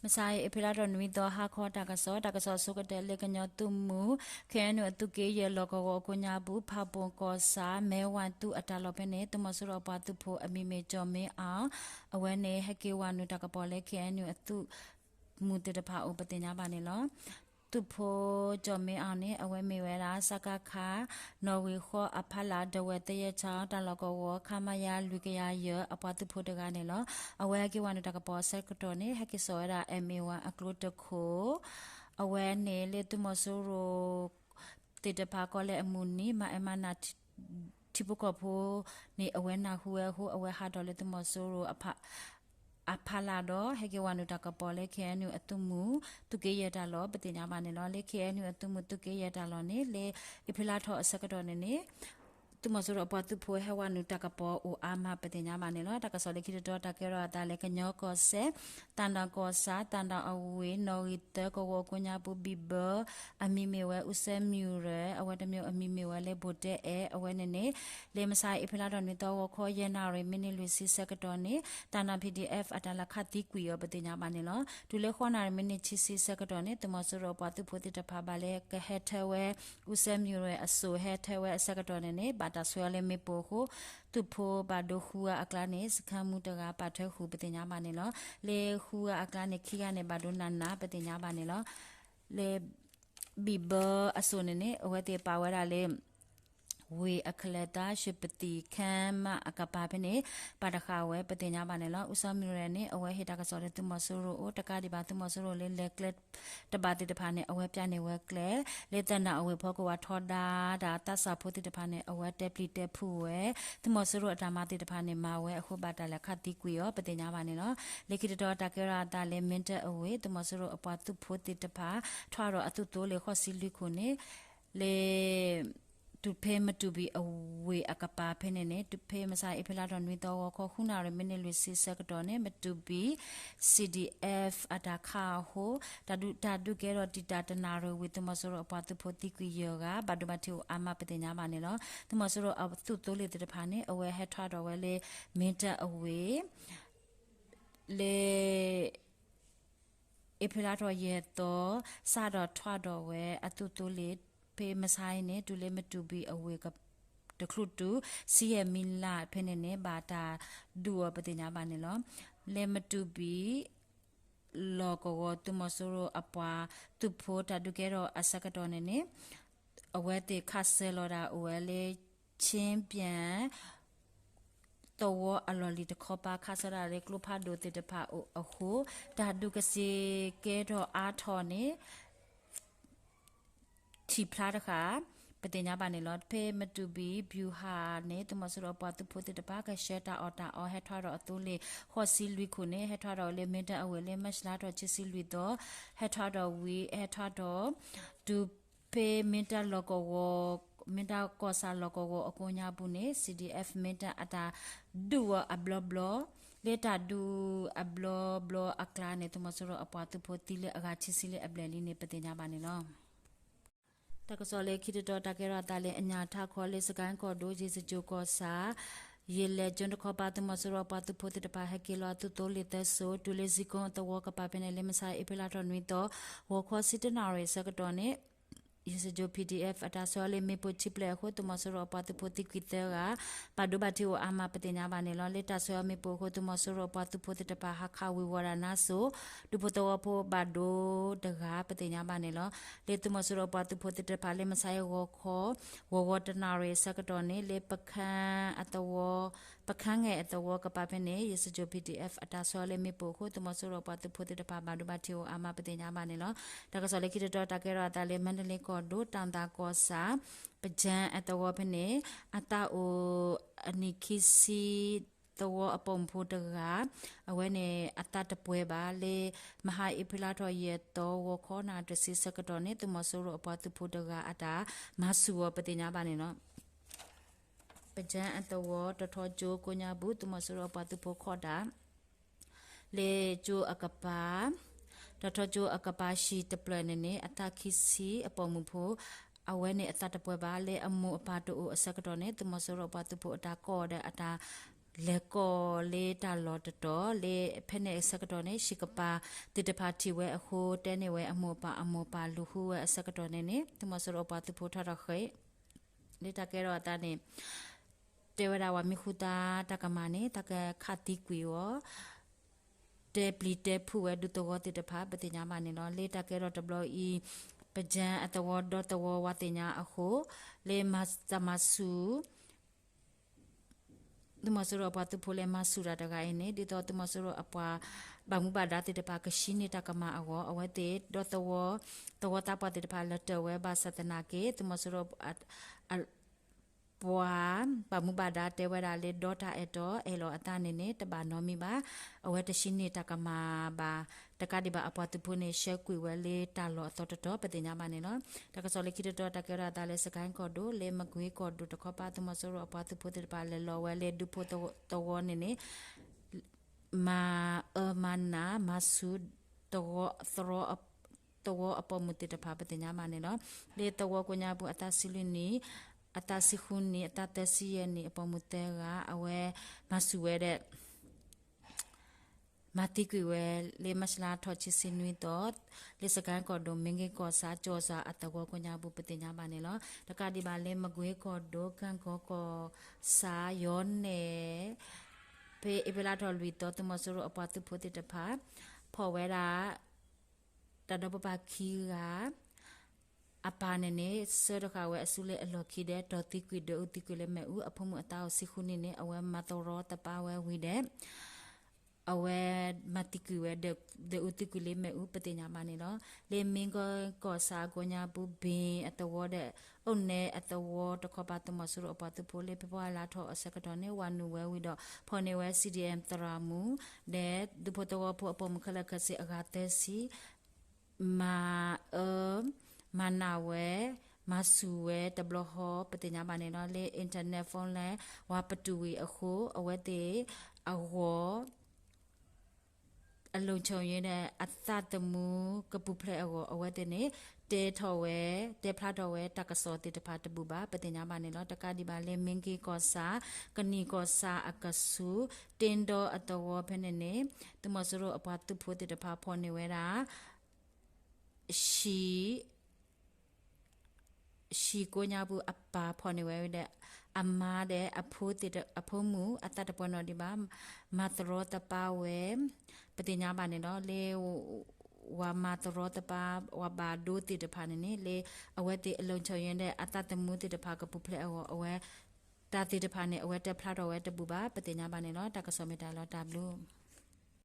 မုၢ်ဆါအံၤ အ့ဖြ့လါထီၣ်နွံသီ ဟါခီတၢ်ကစီၣ်, တၢ်ကစီၣ်ဆိကတၢၢ်လၢကညီသုးမုၢ် ခ့ၣ်အဲၣ်ယူၣ် အသုးက့ယဲၢ်လီၢ်ကဝီၤအကိးညါပူၤ ဖၣ်ပူၣ်ကီၢ်ဆၣ် မဲဝၣ်တူၣ်အတၢ်လီၢ်ဖဲန့ၣ် သုးမီၤစိရိၤအပှၤသုးဖိအမံၤမ့ၢ်ကၠီၣ်မ့အီၣ် အဝဲန့ၣ် ဟဲက့ၤဝၤနုာ်တၢ်ကပီၤလၢ ခ့ၣ်အဲၣ်ယူၣ် အသုးမုၢ်သ့ၣ်တဖၣ်အိၣ်ပသ့ၣ်ညါဘၣ်န့ၣ်လီၤ. သုးဖိကၠီၣ်မ့အီၣ်န့ၣ် အဝဲမ့ၢ်ဝဲဒၣ် စကခ နီၣ်ဂံၢ်ဃီအဖီလာ် ဒဝဲၢ်သယဲၢ်ချီ တၢ်လီၢ်ကဝီၤ ခမရ လွံၢ်ကယၤယဲၢ် အပှၤသုးဖိတဂၤန့ၣ်လီၤ. အဝဲဟဲက့ၤဝၤနုာ်တၢ်ကပီၤအဆၢကတီၢ်န့ၣ် ဟဲက့ၤစိာ်ဝဲဒၣ် အဲၣ်မ့ၢ်ဝဲအကျိတခိၣ် အဝဲန့ၣ်လၢသုးမီၤစိရိၤသ့ၣ်တဖၣ်ကီၢ်လဲၢ်အမုၢ်နံၤ မၤအၢမၤနး ထံဖိကီၢ်ဖိန့ၣ် အဝဲနၢ်ဟူဝဲအဃိ အဝဲဟးထီၣ်လၢသုးမီၤစိရိၤအဖီလာ်ဒီး ဟဲက့ၤဝၤနုာ်တၢ်ကပီၤလၢ ခ့ၣ်အဲၣ်ယူၣ် အသုးမုၢ်သုးက့ယဲၢ်တၢ်လီၢ် ပသ့ၣ်ညါဘၣ်န့ၣ်လီၤ. လၢ ခ့ၣ်အဲၣ်ယူၣ် အသုးမုၢ်သုးက့ယဲၢ်တၢ်လီၢ်န့ၣ် လၢအ့ဖြ့လါထီၣ်အဆၢကတီၢ်န့ၣ်န့ၣ် သုးမီၤစိရိၤအပှၤသုးဖိဟဲဝၤနုာ်တၢ်ကပီၤအိၣ်အါမး ပသ့ၣ်ညါဘၣ်န့ၣ်လီၤ. တၢ်ကစီၣ်လၢခံတတီၤ တၢ်ကဲထီၣ်အသးလၢကညီကီၢ်စဲၣ် သၣ်ဒၣ်ကီၢ်ဆၣ် သၣ်ဒၣ်အဝ့ၢ် နီၣ်ဂံၢ်သၢကဝီၤအကိးညါပူၤ ဘံၣ်ဘၢ အမံၤမ့ၢ်ဝဲ အူစဲမုၢ်ရဲၣ် အဝဲတမံၤအမံၤမ့ၢ်ဝဲလၢ ဘိၣ်တဲအဲၣ် အဝဲန့ၣ်န့ၣ် လၢမုၢ်ဆါအံၤ အ့ဖြ့လါထီၣ်နွံသီ ဂီၤခီယဲၢ်နၣ်ရံၣ် မံးနံးလွံၢ်ဆံဆၢကတီၢ်န့ၣ် သၣ်ဒၣ် ပီၣ်ဒံၣ်အဲၣ် အတၢ်လဲၤခးသံကွံာ်အီၤ ပသ့ၣ်ညါဘၣ်န့ၣ်လီၤ. တုၤလၢဃိးနၣ်ရံၣ် မံးနံးခံဆံဆၢကတီၢ်န့ၣ် သုးမီၤစိရိၤအပှၤသုးဖိသ့ၣ်တဖၣ်ဘၣ်လဲၤကဟဲထၢဝဲ အူစဲမုၢ်ရဲၣ်အစိၣ် ဟဲထၢဝဲအဆၢကတီၢ်န့ၣ်န့ၣ် ဘၣ်တၢ်ဆွဲအီၤလၢမ့ၣ်ပိၢ်အဃိ သုးဖိဘၣ်ဒိဃုဂၤအကျါန့ၣ် စခန်းမှူးတဂၤပာ်ထွဲဃုာ် ပသ့ၣ်ညါဘၣ်န့ၣ်လီၤ. လၢဃုဂၤအကျါန့ၣ် ခံဂၤန့ၣ် ဘၣ်ဒိနးနး ပသ့ၣ်ညါဘၣ်န့ၣ်လီၤ. လၢ ဘံၣ်ဘၢအစိၣ်န့ၣ်န့ၣ် အဝဲသ့ၣ်ပာ်ဝဲဒၣ်လၢ ဝ့ၢ်အကလၤတၢ် ရွှေပြည်သာခမ်းမအကပၤဖဲန့ၣ် ပာ်တဃာ်ဝဲ ပသ့ၣ်ညါဘၣ်န့ၣ်လီၤ. အူစဲမုၢ်ရဲၣ်န့ၣ် အဝဲဟ့ၣ်တၢ်ကစီၣ်လၢသုးမီၤစိရိၤအိၣ် တကးဒံးဘၣ် သုးမီၤစိရိၤလၢလဲၤကျဲတဘၣ်သ့ၣ်တဖၣ်န့ၣ် အဝဲပျၢ်န့ၢ်ဝဲကျဲ လၢသနၢ်အဝ့ၢ်ဖီကဝၤထီဒါတၢ်သးစၢ်ဖိသ့ၣ်တဖၣ်န့ၣ် အဝဲတဲပျံၤတဲဖုးဝဲ သုးမီၤစိရိၤအတၢ်မၤသ့ၣ်တဖၣ်န့ၣ် မၤဝဲအဃိဘၣ်တၢ်လဲၤခးသံကွံာ်အီၤ ပသ့ၣ်ညါဘၣ်န့ၣ်လီၤ. လၢခံတတီၤ တၢ်ကဲထီၣ်အသးလၢ မ့ၢ်တၢ်အဝ့ၢ် သုးမီၤစိရိၤအပှၤသုးဖိသ့ၣ်တဖၣ် ထွဲဒီးအသုးသိလ့ၣ်ဃိးဆံလွံၢ်ခိၣ်န့ၣ် လၢ တုၤဖဲမတူၢ်ဘံၣ်အဝ့ၢ်အကပၤဖဲန့ၣ်န့ၣ် တုၤဖဲမုၢ်ဆါ အ့ဖြ့လါထီၣ်နွံသီ ဂီၤခီဃုနၣ်ရံၣ် မံးနံးလွံၢ်ဆံဆၢကတီၢ်န့ၣ် မတူၢ်ဘံၣ် CDF အတၢ်ခးအဃိ တၢ်ဒုးကဲထီၣ်တံာ်တာ်တနၣ်ရံၣ်ဝံၤ သုးမီၤစိရိၤအပှၤသုးဖိသံကွံာ်ယဲၢ်ဂၤ ဘၣ်ဒိဘၣ်ထံးအိၣ်အါမး ပသ့ၣ်ညါဘၣ်န့ၣ်လီၤ. သုးမီၤစိရိၤအသုးသိလ့ၣ်သ့ၣ်တဖၣ်န့ၣ် အဝဲဟဲထွဲဒီးဝဲလၢ မ့ၢ်တၢ်အဝ့ၢ် လၢ အ့ဖြ့လါထီၣ်ယဲၢ်သီ စးထီၣ်ထွဲဒီးဝဲအသုးသိလ့ၣ် ဖဲမုၢ်ဆါအံၤန့ၣ် တုၤလၢမတူၢ်ဘံၣ်အဝ့ၢ် တချုးတုၤ ဆံယဲၢ်မံလးဖဲန့ၣ်န့ၣ် ဘၣ်တၢ်ဒုးအီၤ ပသ့ၣ်ညါဘၣ်န့ၣ်လီၤ. လၢမတူၢ်ဘံၣ် လီၢ်ကဝီၤ သုးမီၤစိရိၤအပှၤသုးဖိတၢ်ဒုးကဲထီၣ်အဆၢကတီၢ်န့ၣ်န့ၣ် အဝဲသ့ၣ်ခးစၢၤလီၤဒၣ်အိၣ်ဝဲလၢ ခ့ၣ်ပၠၣ် သဝီအလီၢ်လံၤတခီပၤ ခးစၢၤဒၣ်လၢကျိဖးဒိၣ်သ့ၣ်တဖၣ်အအိၣ်အဃိ တၢ်ဒုးကစ့ကဲထီၣ်အါထီၣ်န့ၣ် ထံၣ်ဖျါတဃၣ် ပသ့ၣ်ညါဘၣ်န့ၣ်လီၤ. ဖဲမတူၢ်ဘံၣ် ဗျူဟာ န့ၣ် သုးမီၤစိရိၤအပှၤသုးဖိသ့ၣ်တဖၣ် ကဆှၢတၢ်အီၣ်တၢ်အီ ဟဲထွဲဒီးအသိလ့ၣ် ဃိးဆံလွံၢ်ခိၣ်န့ၣ် ဟဲထွဲဒီးလၢမ့ၢ်တၢ်အဝ့ၢ်လၢ မၢ်ၡးလါထီၣ် ခံဆံလွံၢ်သီ ဟဲထွဲဒီးဝံၤ ဟဲထွဲဒီး တုၤဖဲမ့ၢ်တၢ်လီၢ်ကဝီၤ မ့ၢ်တၢ်ကီၢ်ဆၣ်လီၢ်ကဝီၤအကိးညါပူၤန့ၣ် CDF မ့ၢ်တၢ်အတၢ်ဒုးအီၤအဘျီဘျီ လၢတၢ်ဒုးအဘျီဘျီအကျါန့ၣ် သုးမီၤစိရိၤအပှၤသုးဖိသံလၢအဂၤခံဆံလၢအဘျဲၣ်လံန့ၣ် ပသ့ၣ်ညါဘၣ်န့ၣ်လီၤ. တၢ်ကစီၣ်လၢခံတတီၤ တၢ်ကဲထီၣ်အသးလၢအညၣ်ထးခီလၢ စကဲၣ်ကီၢ်ဒိၣ် ယ့ၣ်စကၠိၣ်ကီၢ်ဆၣ် ယ့ၣ်လဲၣ်ကၠိတခီပၤ သုးမီၤစိရိၤအပှၤသုးဖိသ့ၣ်တဖၣ် ဟဲက့ၤလီၤအသုးသိလ့ၣ်သၢစိၤ တုၤလၢစံကိအသဝီကပၤဖဲန့ၣ် လၢမုၢ်ဆါအံၤ အ့ဖြ့လါထီၣ်နွံသီ ဂီၤခီဆံတၢနၣ်ရံၣ်အဆၢကတီၢ်န့ၣ် ယ့ၣ်စကၠိၣ် ပီၣ်ဒံၣ်အဲၣ် အတၢ်ဆှၢအီၤလၢမ့ၣ်ပိၢ်ထံပျဲၢ်အဃိ သုးမီၤစိရိၤအပှၤသုးဖိသံကွံာ်သၢဂၤ ဘၣ်ဒိဘၣ်ထံးအိၣ်အါမး ပသ့ၣ်ညါဘၣ်န့ၣ်လီၤ. လၢတၢ်ဆှၢအီၤမ့ၣ်ပိၢ်အဃိ သုးမီၤစိရိၤအပှၤသုးဖိသ့ၣ်တဖၣ် ဟးခးဝ့ၤဝီၤဒၣ်နါစိၤ ဒူဖိသဝီဖိဘၣ်ဒိတဂၤ ပသ့ၣ်ညါဘၣ်န့ၣ်လီၤ. လၢသုးမီၤစိရိၤအပှၤသုးဖိသ့ၣ်တဖၣ် လၢမုၢ်ဆါအံၤဂီၤခီ ဂီၤဂီၤတနၣ်ရံၣ်အဆၢကတီၢ်န့ၣ် လၢပခၣ်အသဝီ ပခၣ်ငဲၢ်အသဝီကပၤဖဲန့ၣ် ယ့ၣ်စကၠိၣ် ပီၣ်ဒံၣ်အဲၣ် အတၢ်ဆှၢအီၤလၢမ့ၣ်ပိၢ်အဃိ သုးမီၤစိရိၤအပှၤသုးဖိသ့ၣ်တဖၣ် ဘၣ်ဒိဘၣ်ထံးအိၣ်အါမး ပသ့ၣ်ညါဘၣ်န့ၣ်လီၤ. တၢ်ကစီၣ်လၢခံတတီၤ တၢ်ကဲထီၣ်အသးလၢ မါတလ့ကီၢ်ဒိၣ်တၢ်သးကီၢ်ဆၣ် ပကၠၢၣ်အသဝီဖဲန့ၣ် အသးအိၣ်အနံၣ်ခံဆံ သဝီအပိာ်မုၣ်ဖိတဂၤ အဝဲန့ၣ်အသးတပှဲၤဘၣ် လၢမုၢ်ဟါအ့ဖြ့လါထီၣ်ယဲၢ်သီ ဂီၤခီနၣ်ရံၣ်တဆံဆၢကတီၢ်န့ၣ် သုးမီၤစိရိၤအပှၤသုးဖိတဂၤအတၢ်မၤဆူၣ်အီၤ ပသ့ၣ်ညါဘၣ်န့ၣ်လီၤ. ပကၠၢၣ်အသဝီ တထီကၠိကိးညါပူၤ သုးမီၤစိရိၤအပှၤသုးဖိခိးတၢ် လၢကၠိအကပၤ တထီကၠိအကပၤ ဟံၣ်တဖျၢၣ်န့ၣ်န့ၣ် အသးခံဆံအပိာ်မုၣ်ဖိ အဝဲန့ၣ်အသးတပှဲၤဘၣ် လၢအမိၢ်အပၢ်တအိၣ်အဆၢကတီၢ်န့ၣ် သုးမီၤစိရိၤအပှၤသုးဖိအတၢ်ကိးဒီးအတၢ် လဲၤကိးလၢတၢ်လီၢ်တတီၤလၢ ဖဲန့ၣ်အဆၢကတီၢ်န့ၣ် ဟံၣ်ကပၤသ့ၣ်တဖၣ်ထံၣ်ဝဲအဃိ တဲန့ၢ်ဝဲအမိၢ်အပၢ် အမိၢ်အပၢ်လူၤဃုဝဲအဆၢကတီၢ်န့ၣ်န့ၣ် သုးမီၤစိရိၤအပှၤသုးဖိထီၣ်ထီၣ်ဃဲၤ လၢတၢ်ကဲထီၣ်အသးန့ၣ် တဲဝဲဒၣ်ဝဲမ့ၢ်ဃုသးတၢ်ကမၣ်န့ၣ် တၢ်ကခးသံကွံာ်အီၤ တဲပျံၤတဲဖုးဝဲဒူသဝီသ့ၣ်တဖၣ် ပသ့ၣ်ညါဘၣ်န့ၣ်လီၤ. လၢတၢ်ကဲထီၣ်တဘျီအံၤ ပကၠၢအသဝီဒီသဝီဝဲသ့ၣ်ညါအဃိ လၢတၢ်မၤဆူၣ် သုးမီၤစိရိၤအပှၤသုးဖိလၢမၤဆူၣ်တၢ်တဂၤအံၤန့ၣ် ဒ်သိးသုးမီၤစိရိၤအပှၤဘၣ်မူဘၣ်ဒါသ့ၣ်တဖၣ်ကဟံးန့ၢ်တၢ်ကမၣ်အဂီၢ် အဝဲသ့ၣ်ဒီသဝီ သဝီသးပှၢ်သ့ၣ်တဖၣ်လၢတၢၢ်ဝဲဘၣ်ဆၣ်သနာ်က့ သုးမီၤစိရိၤ ပှၤဘၣ်မူဘၣ်ဒါတဲဝဲဒၣ်လၢဒီတၢ်အဲၣ်တီအဲၣ်လီၤအသးန့ၣ်န့ၣ် တဘၣ်နီတမံၤဘၣ်, အဝဲတဟံးန့ၢ်တၢ်ကမၣ်ဘၣ်, တကးဒံးဘၣ်အပှၤသုးဖိန့ၣ် ဆှၢကွံာ်ဝဲလၢတၢ်လီၢ်အသီတတီၤ ပသ့ၣ်ညါဘၣ်န့ၣ်လီၤ. တၢ်ကစီၣ်လၢခံတတီၤ တၢ်ကဲထီၣ်အသးလၢစကဲၣ်ကီၢ်ဒိၣ် လၢမကွ့ကီၢ်ဒိၣ်တခီပၤ သုးမီၤစိရိၤအပှၤသုးဖိသ့ၣ်တဖၣ်လဲၤလီၤဝဲလၢဒူဖိသဝီန့ၣ်န့ၣ် မၤအၢမၤနးမၤဆူၣ် သဝီအပိာ်မုၣ်သ့ၣ်တဖၣ် ပသ့ၣ်ညါဘၣ်န့ၣ်လီၤ. လၢသဝီကိးညါပူၤ အသးဆံလွံၢ်နံၣ်, အသးဆံဃုနံၣ်, အသးသၢဆံယဲၢ်နံၣ် အပိာ်မုၣ်သၢဂၤ အဝဲမၤဆူၣ်ဝဲဒီး မၤသံကွံာ်ဝဲ လၢမၢ်ၡးလါထီၣ်ခံဆံနွံသီ လၢစကဲၣ်ကီၢ်ဒိၣ် မ့ၢ်က့ၤကီၢ်ဆၣ် ကၠီၤစၣ်အသဝီကိးညါပူၤ ပသ့ၣ်ညါဘၣ်န့ၣ်လီၤ. တကးဒံးဘၣ်လၢမကွ့ကီၢ်ဒိၣ် ကၠဲၣ်ကီၢ်ကီၢ်ဆၣ် ယီၤနဲၣ် ဖဲအ့ဖြ့လါထီၣ်လွံၢ်သီ သုးမီၤစိရိၤအပှၤသုးဖိသ့ၣ်တဖၣ် ဖီၣ်ဝဲဒၣ် တၢ်ဒီးပပၢ်ခံဂၤ အပၢ်န့ၣ်န့ၣ် ဆှၢတဃာ်ဝဲအစုလၢအလီၢ်ခံဒီး တီၢ်သံကွံာ် ဒွဲၣ်အူသံကွံာ်လၢမ့ၣ်အူ အဖိမုၣ်အသးအိၣ်ဆံဃုနံၣ်န့ၣ် အဝဲမၤသရီသပၢ်ဝဲဝံၤဒီး အဝဲမၤသံကွံာ်ဝဲ ဒွဲၣ်အူသံကွံာ်လၢမ့ၣ်အူ ပသ့ၣ်ညါဘၣ်န့ၣ်လီၤ. လၢမ့ၢ်က့ၤကီၢ်ဆၣ်အကိးညါပူၤ ဘ့ၣ်အသဝီဒီး အိၣ်နဲအသဝီတခီပၤ သုးမီၤစိရိၤအပှၤသုးဖိလၢ ဖဲဖ့ၤဘြူၤအါရံၤလါထီၣ်အဆၢကတီၢ်န့ၣ် ဝၤနုာ်ဝဲဝံၤဒီး ဖီၣ်န့ၢ်ဝဲ CDM သရၣ်မုၣ် ဒီးဒူဖိသဝီဖိအပိာ်မုၣ်ခဲလၢာ်ခဲဆ့အဂၤသၢဆံ မၤအၢ မၤနးဝဲ မၤဆူၣ်ဝဲတဘျီဃီ ပသ့ၣ်ညါဘၣ်န့ၣ်လီၤ. လၢ internet phone လဲ ဝၤပတုာ်ဝံၤအဃိ အဝဲသ့ၣ်အဂီၢ် အလုံခြုံရေး ဒီး အသးသမူကပူၤဖျဲးအဂီၢ် အဝဲသ့ၣ်န့ၣ် တဲထီၣ်ဝဲ တဲဖျါထီၣ်ဝဲတၢ်ကစီၣ်သ့ၣ်တဖၣ်တဘူၣ်ဘၣ် ပသ့ၣ်ညါဘၣ်န့ၣ်လီၤ. တကးဒံးဘၣ်လၢမ့ၢ်က့ၤကီၢ်ဆၣ် ကနံၣ်ကီၢ်ဆၣ်အကဆူး တ့ဒီအသဝီဖဲန့ၣ်န့ၣ် သုးမီၤစိရိၤအပှၤသုးဖိသ့ၣ်တဖၣ်ဖီၣ်န့ၢ်ဝဲဒၣ် ဟံၣ် ဟံၣ်ကိးညါပူၤအပၢ်ဖီၣ်န့ၢ်ဝဲဒီး အမါဒီးအဖိသ့ၣ်တ အဖိမုၣ်အသးတပှဲၤနီၣ်ဒံးဘၣ် မၤသရီသပၢ်ဝဲ ပသ့ၣ်ညါဘၣ်န့ၣ်လီၤ. လၢ ဝၤမၤသရီသပၢ် ဝၤဘၣ်ဒိသ့ၣ်တဖၣ်န့ၣ်န့ၣ် လၢအဝဲသ့ၣ်အလုံခြုံရေး ဒီး အသးသမူသ့ၣ်တဖၣ်ကပူၤဖျဲးအဂီၢ် အဝဲ တၢ်သ့ၣ်တဖၣ်န့ၣ် အဝဲတဲဖျါထီၣ်ဝဲတဘူၣ်ဘၣ် ပသ့ၣ်ညါဘၣ်န့ၣ်လီၤ. တၢ်ကစီၣ်မ့ၢ်တၢ်လီၤ တၢ်ဘျုး